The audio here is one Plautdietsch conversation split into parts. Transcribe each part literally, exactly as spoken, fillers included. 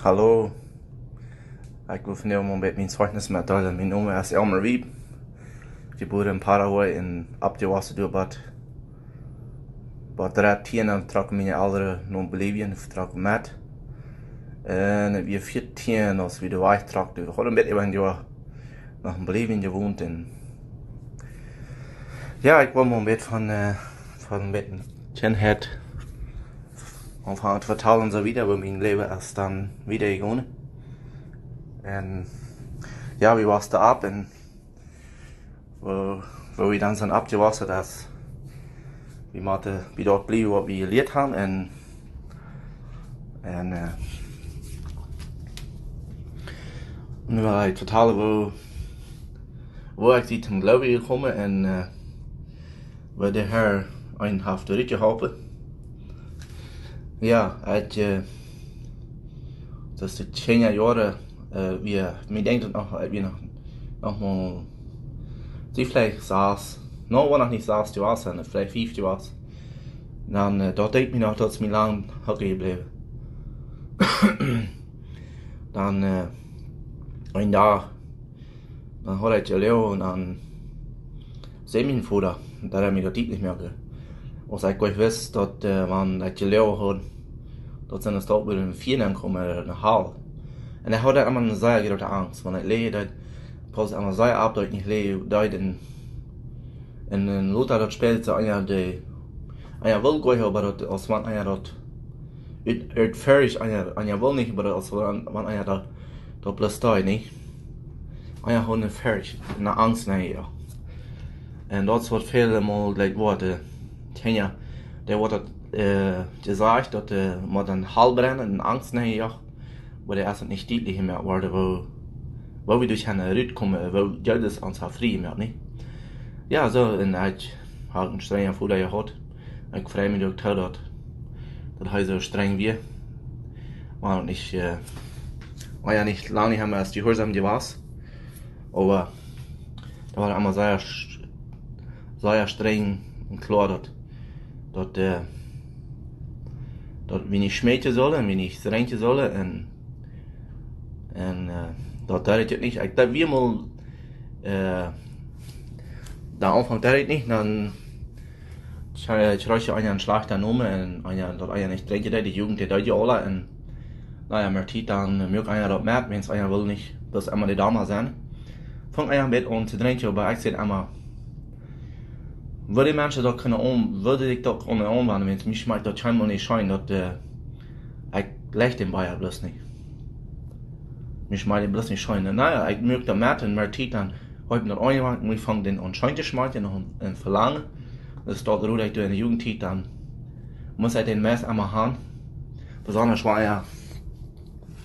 Hallo. Ekj well vondoag mol een bät mien Zeichnis metdeelen. Mien Nomen es Elmer Wiebe. Jebuaren en Paraguay un oppjewossen doa bat, bat dartieen, dan trocken miene Elren no Bolivien, trocken met. Un wie wia vieetieen, aus wie doa wajchtrocken. Wie hauden een bät äwa een Joa no Bolivien jewont. Un jo, ekj well mol een bät von, äh, von een bät Kjindheit aunfangen to vetalen un soo wieda, woo mien Läwen es dan wieda jegonen. Un jo, wie wossen opp un woo, woo wie dan sent oppjewossen, daut wie motten bie daut bliewen, waut wie jelieet haben. Un, un, äh, un wie vetalen, woo, woo ekj sie toom Gloowen jekomen un, äh, woo de Herr mie haft rutjeholpen. Jo, ekj, äh, daut es de tieen Joa, äh, wie, mie denkjt daut noch, äh, wie noch, noch mol, see veleicht sas, no, wia noch nich sas Joa, veleicht fief Joa. Dan, äh, daut denkjt mie noch, daut es mie lang hocken jebläwen. Dan, äh, een Dach, dan haud ekj jeläajen un dan säd mien Voda, daut hee mie daut dietlich moakt. Aus ekj nich wist, daut, äh, wan ekj jeläajen haud, daut see en de Staut wudden fieren komen, äh, no Hal. Un ekj haud emma eene sea groote Angst, wan ekj läajen deed, pausst emma sea opp, daut ekj nich läajen deed un, un, un lota daut Spell soo, eena, dee, eena well gonen, oba daut, aus wan eena daut, ut, ut Forcht, eena, eena well nich, oba daut, aus wan, wan eena daut, daut bloos deed, nä? Eena haud eene Forcht, eene Angst, nä, jo. Un daut es waut väl mol jlikj woat, äh, Kjinja, dee woat daut, äh, jesajcht, daut, äh, mau dan Hal brennen un Angst, nä, jo. Oba daut es nich dietlich jemoakt worden, woo, woo wie doa kjennen rutkomen, woo Jesus ons haft frie jemoakt, nä? Jo, soo, un ekj haud een strenjen Voda jehaut. Ekj frei mie uk too, daut, daut hee soo strenj wia. Wie haben nich, äh, wie haben nich lang nich emma jehuarsom jewast. Oba daut wia emma sea, sea strenj un kloa, daut, daut, äh, daut wie nich schmäten sullen, wie nich drenkjen sullen un, un, äh, daut deed ekj nich. Ekj deed, wia mol, äh, dan aunfangs deed ekj nich, dan kjrieech eena een schlajchta Nomen un eena, daut eena nich drenkjen deed, de Jugend, dee deed je aula un, na jo, met Tiet dan, äh, muak eena daut met, wiels eena well nich, daut emma de Doma sennen. Funk eena met aun to drenkjen, oba ekj säd emma, woo dee Menschen daut kjennen aun-, woo dee daut kjennen aunwenjen, wiels mie schmakjt daut kjeenmol nich scheen, daut, äh, ekj leew dän Bia bloos nich. Mie schmakjt daut bloos nich scheen. Na jo, ekj muak daut met un met Tiet dan, haud ekj daut aunjefangen, mie funk daut aun scheen to schmakjen un, un velangen. Daut es daut, woo ekj doa en de Jugend dan, must ekj dän meist emma haben. Besonda wan eena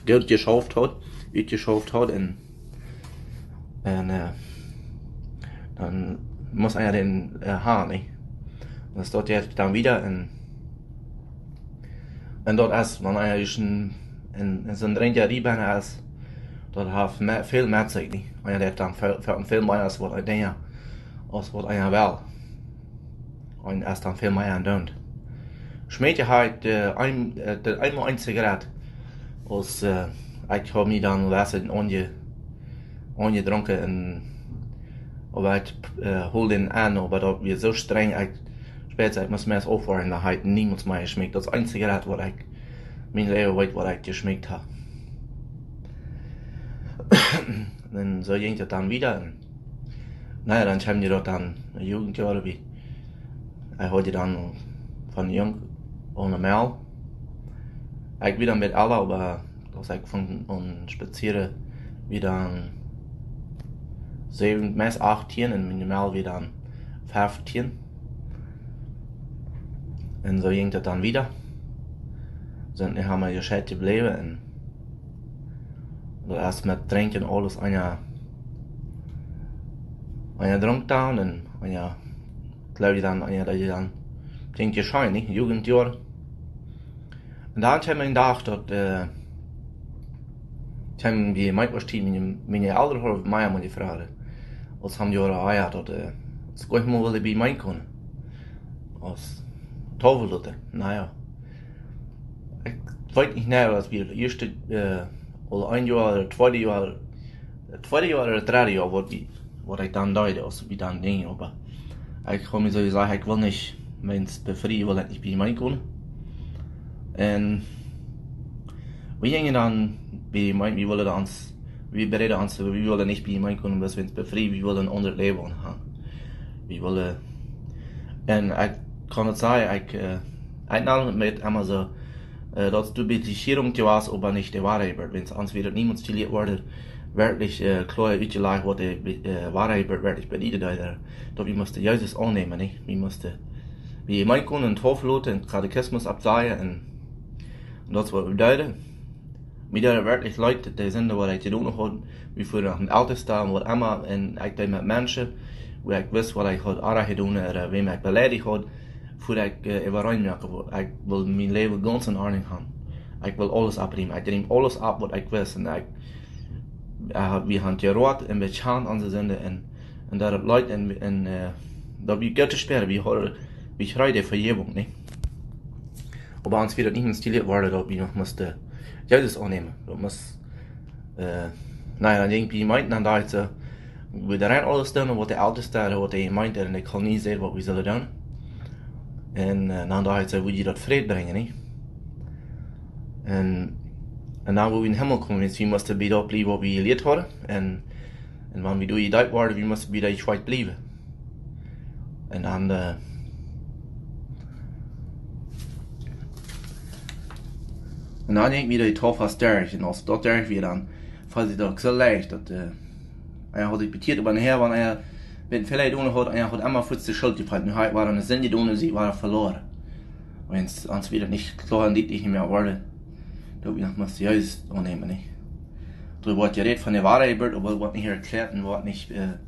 goot jeschauft haud, utjeschauft haud un, un, äh, dan must eena dän, äh, haben, nä? Daut es daut je dan wieda un, un daut es, wan eena en, en, en soon Drenkja benne es, daut haft me-, väl met sikj, nä? Eena haft dan väl, väl, väl mea aus waut eena denkjt, aus waut eena well. Un es dan väl mea aun doonen. Schmäten haud ekj, äh, een, äh, daut eemol eene Zigarett. Aus, äh, ekj haud mie dan waut aunje-, aunjedrunken un, oba ekj, äh, hilt dän aun, oba daut wia soo strenj, ekj, späta, ekj must meist opphieren, dan haud ekj niemols mea jeschmäkt. Daut es eene Zigarett, waut ekj, mien Läwen weet, waut ekj jeschmäkt hab. Un soo jinkj daut dan wieda. Un na jo, dan kjeem je daut dan, de Jugendjoaren, woo ekj haud je dan von jung aun emol. Ekj wia dan met aule, oba aus ekj funk aun spazieren, wia dan säwen, meist achtieen un mien Mejal wia dan feftieen. Un soo jinkj daut dan wieda. Sent wie emma jescheit jebläwen un daut es met Drenkjen aules, eena, eena drunk dan un eena, jleew ekj dan, eena, daut je dan Kjint jescheit, nich? Jugendjoaren. Un dan kjeem een Dach daut, äh, kjeem wie mie waut Tiet, miene, miene Elren hauden mie aul jefroacht, aus haben Joaren, ah jo, daut, äh, aus ekj mol wull bie mie komen. Aus Taufeldotter, na jo. Ekj Weet nich, nä, daut wia daut ieeschte, äh, aul een Joa, daut tweede Joa, daut tweede Joa ooda daut dredde Joa, waut wie, waut ekj dan deed, aus wie dan jinjen, oba ekj haud mie soo jesajcht, ekj well nich, Mensch, befrieen, well ekj nich bie mien komen. Un wie jinjen dan bie mien, wie wullen dan ons, wie bereeden ons, wie wullen nich bie mien komen, bat wie ons befrieen, wie wullen een aundret Läwen haben. Wie wullen, un ekj kaun daut sajen, ekj, äh, ekj neem daut emma soo, äh, daut es de Bejierunk jewast, oba nich de Woarheit, wiels ons wia daut niemols jelieet worden, werkjlich, äh, kloa utjelajcht, waut de, äh, Woarheit werkjlich bedieden deed. Daut wie musten Jesus aunnämen, nich? Wie musten, wie mien kunnen Taufe loten un Katechismus aufsajen un, un daut es waut wie deeden. Mie deed daut werkjlich leet, daut de Sind, waut ekj jedonen haud, wie fuaren no een Eltesta un waut emma, un ekj deed met Menschen, wua ekj wist, waut ekj haud oajch jedonen, ooda wäm ekj beleidicht haud, fuaren ekj, äh, äwareen moaken, wua ekj well mien Läwen gaunz en Ordnunk haben. Ekj well aules opriemen. Ekj riem aules auf, waut ekj wist. Un ekj, äh, wie haben jeroat un bekjant onse Sind un, un daut leet un, un, äh, daut wia goot to spieren. Wie hauden, wie kjrieejen de Vejäwunk, nich? Oba ons wia daut niemols jelieet worden, daut wie noch musten Jesus aunnämen. Daut must, äh, na jo, dan jinkj wie mien, dan docht ekj soo, wie doa rein aules doonen, waut de Eltesta ooda waut de Jemeent ooda de Kolonie sajcht, waut wie sellen doonen. Un, äh, dan docht ekj soo, wie daut Fräd brinjen, nich? Un, un dan, wua wie em Himmel komen, es, wie musten bie daut bliewen, waut wie jelieet hauden. Un, un wan wie doa jedeept worden, wie musten bie daut Schwakj bliewen. Un dan, äh, un dan jinkj wie de Taufe derch. Un aus daut derch wia, dan feeld ekj daut soo leicht, daut, äh, ekj haud sikj bekjieet, oba nohäa, wan ekj met väl jedonen haud, ekj haud emma fuaz de Schult jefeelt. Nu haud ekj wada eene Sind jedonen, see wia veloaren. Wiels ons wia daut nich kloa un dietlich mea worden, daut wie noch musten Jesus aunnämen, nich? Doa woat jerät von de Woarheit, oba woat nich erkjläat un woat nich, äh,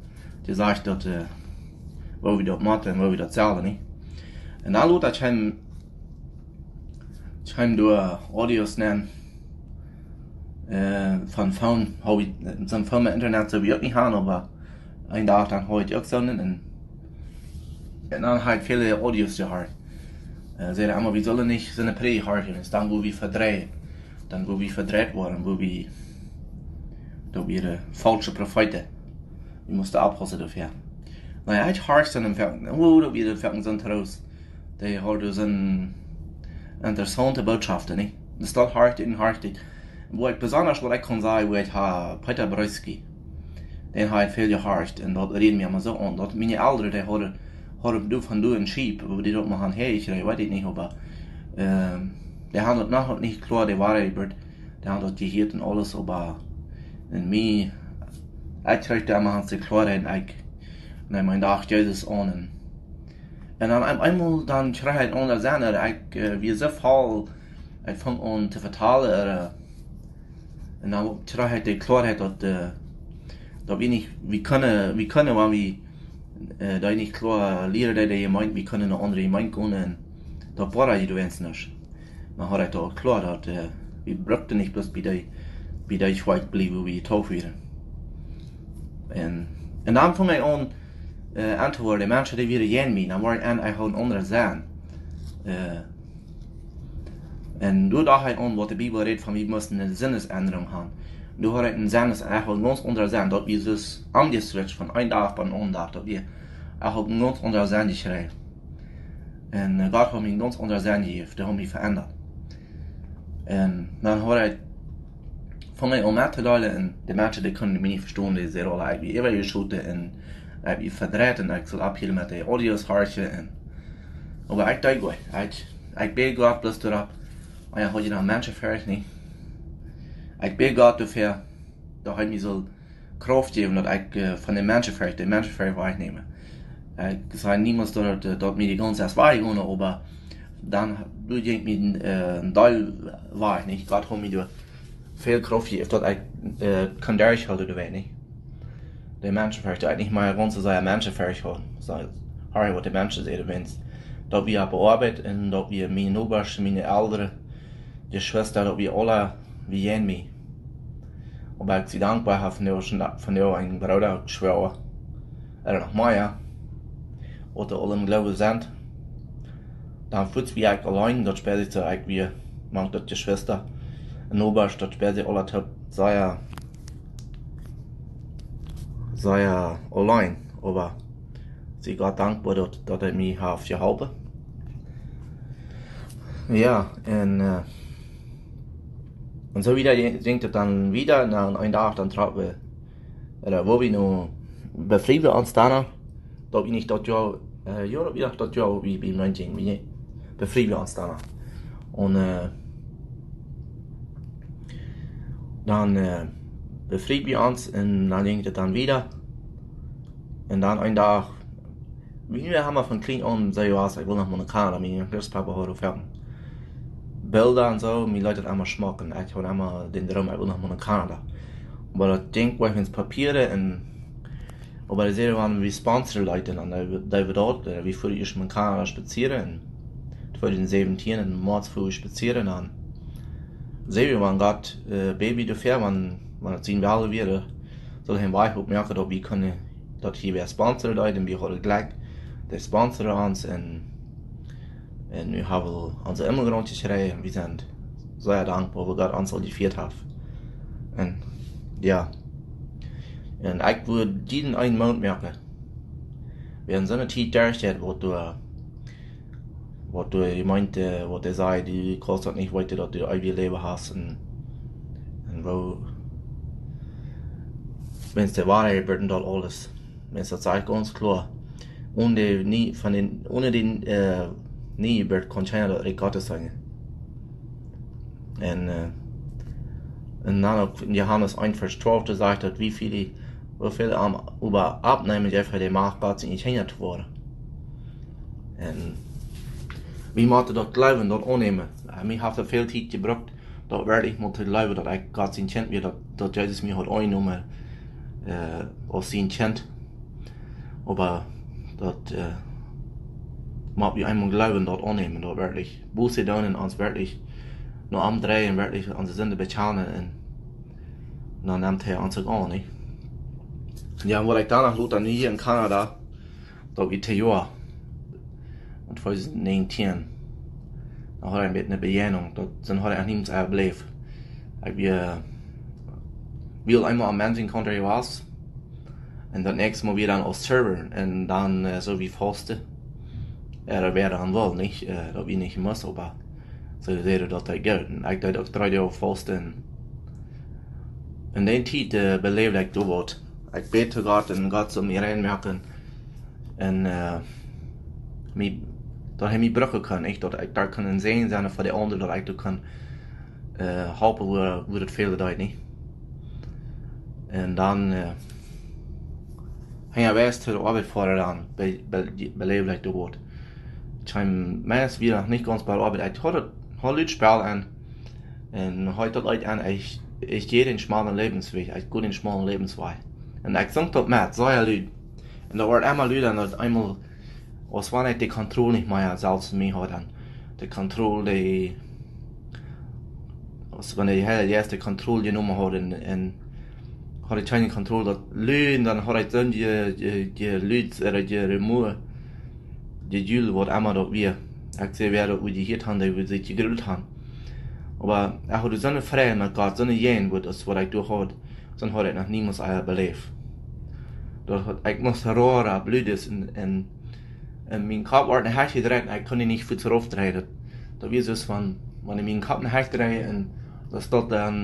jesajcht, daut, äh, woo wie daut motten un woo wie daut sellen, nich? Un dan lota ekj kjeem, kjeem doa Audios nenn, äh, von Phone, haud ekj, äh, soon Phone met Internet, soo aus wie uk nich haben, oba een Dach dan haud ekj uk soon un, un dan haud ekj väle Audios jehieet. Äh, säden emma, wie sellen nich soone Prädicht horchen, es dan, wua wie vedreit, dan, wua wie vedreit worden, wua wie, daut wieren, äh, faulsche Profeeten. Wie musten oppaussen doafäa. Na jo, ekj horcht dan em Fernsehen, oh, daut wia em Fernsehen soon Troost. Dee hauden soone interessaunte Botschaften, nich? Daut horcht ekj un horcht ekj. Wua ekj besonda, waut ekj kaun sajen, wua ekj ha Peter Broski. Dän ha ekj väl jehorcht un daut räd mie emma soo aun. Daut miene Elren, dee hauden, hauden doa von doa een Schip, woo dee daut mau han häajekjräajen, weet ekj nich, oba, ähm, dee haben daut noch nich kloa, de Woarheit, dee haben daut jehieet un aules, oba en mie, ekj kjrieech doa emma aun de Kloarheit un ekj neem mien Dach Jesus aun un un dan opp eemol dan kjrieech ekj aun de Senn, ekj, äh, wia soo voll, ekj funk aun to vetalen, äh, un dan kjrieech ekj de Kloarheit daut, äh, daut wie nich, wie kunnen, wie kunnen, wan wie, äh, daut nich kloa lieren, daut de Jemeent, wie kunnen no aundre Jemeent gonen, un daut woat je doa eenst nich. Dan haud ekj daut kloa, daut, äh, wie bruckten nich bloos bie dee, bie dee Schwakj bliewen, wua wie jetauft wieren. Un, un dan funk ekj aun, äh, aun to woaren, de Menschen, dee wieren jäajen mie, dan wort ekj aun, ekj haud een aundren Senn. Äh, un doa docht ekj aun, waut de Bibel rät von, wie musten eene Sinnsendinkj haben. Doa haud ekj een Senn, ekj haud een gaunz aundren Senn, daut wia soo aunjeswitcht von een Dach opp dän aundren Dach, daut wia, ekj haud een gaunz aundren Senn jekjräajen. Un, äh, Gott haud mie een gaunz aundren Senn jejäft, dee haud mie veendat. Un dan haud ekj, funk ekj aun mettodeelen un de Menschen, dee kunnen mie nich vestonen, dee säden aule, ekj wia äwajeschoten un ekj wia vedreit un ekj sull opphieren met de Audios horchen un, oba ekj deed goot. Ekj, ekj bäd Gott bloos doaropp. Un jo, haud ekj dan Menschenforcht, nich? Ekj bäd Gott doafäa, daut hee mie sull Krauft jäwen, daut ekj, äh, von de Menschenforcht, de Menschenforcht wajchnämen. Ekj saj niemols daut, äh, daut mie de gaunze Tiet wajchgonen, oba dan, doa jinkj mie, äh, een Deel wajch, nich? Gott haud mie doa väl Krauft jejäft, daut ekj, äh, kunn derchhoolen doawäajen, nich? De Menschenforcht, daut ekj nich mea gaunz soo sea Menschenforcht haud. Soo, horchen, waut de Menschen säden, wiels daut wia oppe Oabeit un daut wia miene Nobasch, miene Elren, Jeschwista, daut wia aule, wia jäajen mie. Oba ekj sie dankboa, ekj ha vondoag, vondoag een Brooda, Schwäaja, ooda noch mea, waut aul em Gloowen sent. Dan fuaz wia ekj auleen, daut spieed sikj soo, ekj wia, mank daut Jeschwista. Un Nobasch, daut wia see aula toop sea, sea auleen. Oba sie Gott dankboa, daut, daut hee mie haft jeholpen. Jo, un, äh, un soo wieda jinkj daut dan wieda. Un dan een Dach dan trocken wie, ooda woo wie nu befrieen ons dan, daut wie nich daut Joa, äh, jo, daut wie daut Joa, wie, wie meen Ding, wie befrieen ons dan. Un, äh, dan, äh, befrieen wie ons un dan jinkj daut dan wieda. Un dan een Dach, wie, wie haben von kjlien aun, soo aus, ekj well noch mol no Kanada, mien Christpapa haud opp Bilda un soo, mie leet daut emma schmock un ekj haud emma dän Droom, ekj well noch mol no Kanada. Oba daut Dinkj wia ons Papieren un, oba dee säden, wan wie sponsoren leeten, dan deed wie, deed wie daut, äh, wie fuaren ieescht mol no Kanada spazieren un tweedusent säwentieen em Moaz fuaren wie spazieren un dan säden wie, wan Gott, äh, bäden wie doafäa, wan, wan et sien Wellen wia, sull hee een Wajch oppmoaken, daut wie kunnen, daut hia wäa sponsoren deed un wie hauden Jlekj, dee sponsoren ons un, un nu haben wie onse Immigrant jekjräajen un wie sent sea dankboa, woo Gott ons aul jefieet haft. Un, jo. Un ekj wudd jieda eenen Moot moaken, wäa en soone Tiet derchjeit, waut doa, waut doa, ekj meen, äh, waut hee säd, du kaust daut nich weeten, daut du eewjet Läwen hast un, un woo, wan de Woarheit wieet un daut aules. Wan daut sajcht gaunz kloa. Onen dee nie, von dän, onen dän, äh, nie wieet, kaun kjeena daut Rikj Gottes seenen. Un, äh, un dan uk en Johanes eent Varsch twalf, doa sajcht daut, woo väl, woo väl am oba aunnämen, dee haben de Macht, Gott siene Kjinja to woaren. Un wie motten daut jleewen, daut aunnämen. Äh, mie haft et väl Tiet jebrukt, daut werkjlich mol to jleewen, daut ekj Gott sien Kjint wia, daut, daut Jesus mie haud aunjenomen, äh, aus sien Kjint. Oba daut, äh, mott wie eemol jleewen, daut aunnämen, daut werkjlich Buße doonen un ons werkjlich no am dreien, werkjlich onse Sinden bekjanen un dan nemt hee ons uk aun, nich? Jo, un waut ekj dan noch lota, nu hia en Kanada, daut wia dit Joa, en tweedusent näajentieen. Dan haud ekj een bät eene Bejäajnunk, daut, soo haud ekj niemols erläft. Ekj wia, wia eemol aum Managing Counter jewast. Un daut näakjste Mol wia dan aus Server. Un dan, äh, soo wie fausten. Jo, daut wia dan woll, nich? Äh, daut wia nich must, oba soo säden daut daut jinkj. Un ekj deed uk dree Doag fausten. Un dän Tiet, äh, beläwd ekj doa waut. Ekj bäd to Gott un Gott sull mie rein moaken. Un, äh, mie, daut hee mie brucken kaun, nich? Daut ekj doa kaun een Säajen sennen fa de aundre, daut ekj doa kaun, äh, halpen, wua, wua daut fälen deed, nich? Un dan, äh, hinjawäajes to de Oabeit foaren dan, be-, be-, beläwd ekj doa waut. Ekj kjeem meist wada nich gaunz bie de Oabeit. Ekj haud daut, haud Lied Spell aun. Un haud daut Lied aun, ekj, ekj jinkj dän schmalen Läwenswajch, ekj jinkj dän schmalen Läwenswajch. Un ekj sunk daut met, sea lud. Un daut wort emma luda un daut eemol, aus wan ekj de Kontroll nich mea selfst en mie haud, dan de Kontroll, dee, aus wan de Herr Jeist de Kontroll jenomen haud un, un haud ekj kjeene Kontroll, daut lud, dan haud ekj dan je, je, je lud, äh, je rumor, je jul, waut emma daut wia. Ekj see, wäa daut wia jehieet haud, dee wudd sikj jegrult haben. Oba ekj haud soone Fräd met Gott, soone Jäajenwuat, aus waut ekj doa haud, soo haud ekj noch niemols ea beläft. Daut haud, ekj must roaren, bloos un, un, un mien Kopp wort ne Hecht jedreit, ekj kunn dän nich fuaz rauf dreien. Daut, daut wia soo aus wan, wan ekj mien Kopp ne Hecht dreid un daut, daut dan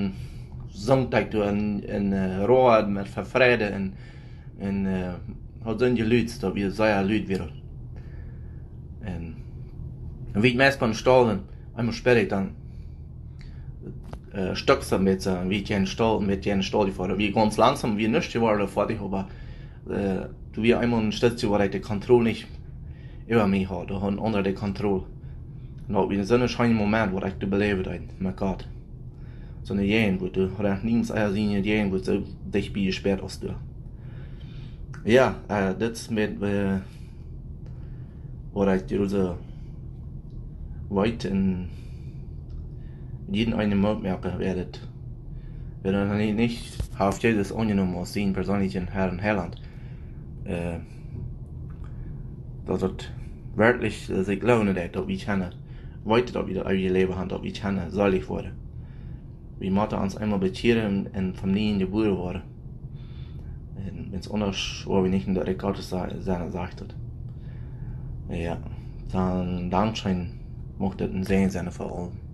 sunk ekj doa en, en, äh, roa met Fräd un, un, äh, haud soon Jelud, daut wia sea lud wia. Un, un wie ekj meist biem Staul, un eemol spieed ekj dan, äh, stuck soo met, äh, wie ekj en Staul, met en Staul jefoaren. Wie gaunz langsom, wie nuscht jeworden, foadich, oba, äh, doa wia eemol een Stootje, wua ekj de Kontroll nich äwa mie haud, doa haud een aundra de Kontroll. Un daut wia soon scheena Moment, waut ekj doa beläwd haud met Gott. Soone Jäajenwuat, doa haud ekj niemols ea siene Jäajenwuat soo dicht bie jespäat aus doa. Jo, äh, dit es met, äh, waut ekj doa soo weet un jieda eenen Moot moaken, wäa daut, wäa daut nich, nich haft Jesus aunjenomen aus sien perseenlichen Herr un Heilaunt. Äh, daut et werkjlich, äh, sikj lohnen deit, daut wie kjennen weeten, daut wie daut eewje Läwen haben, daut wie kjennen seelich woaren. Wie motten ons eemol bekjieren un von nieem jebuaren woaren. Un wan et aundasch woat, wie nich en daut Rikj Gottes sennen, sajcht daut. Jo, dan, dan scheen, mucht daut een Säajen sennen fa aule.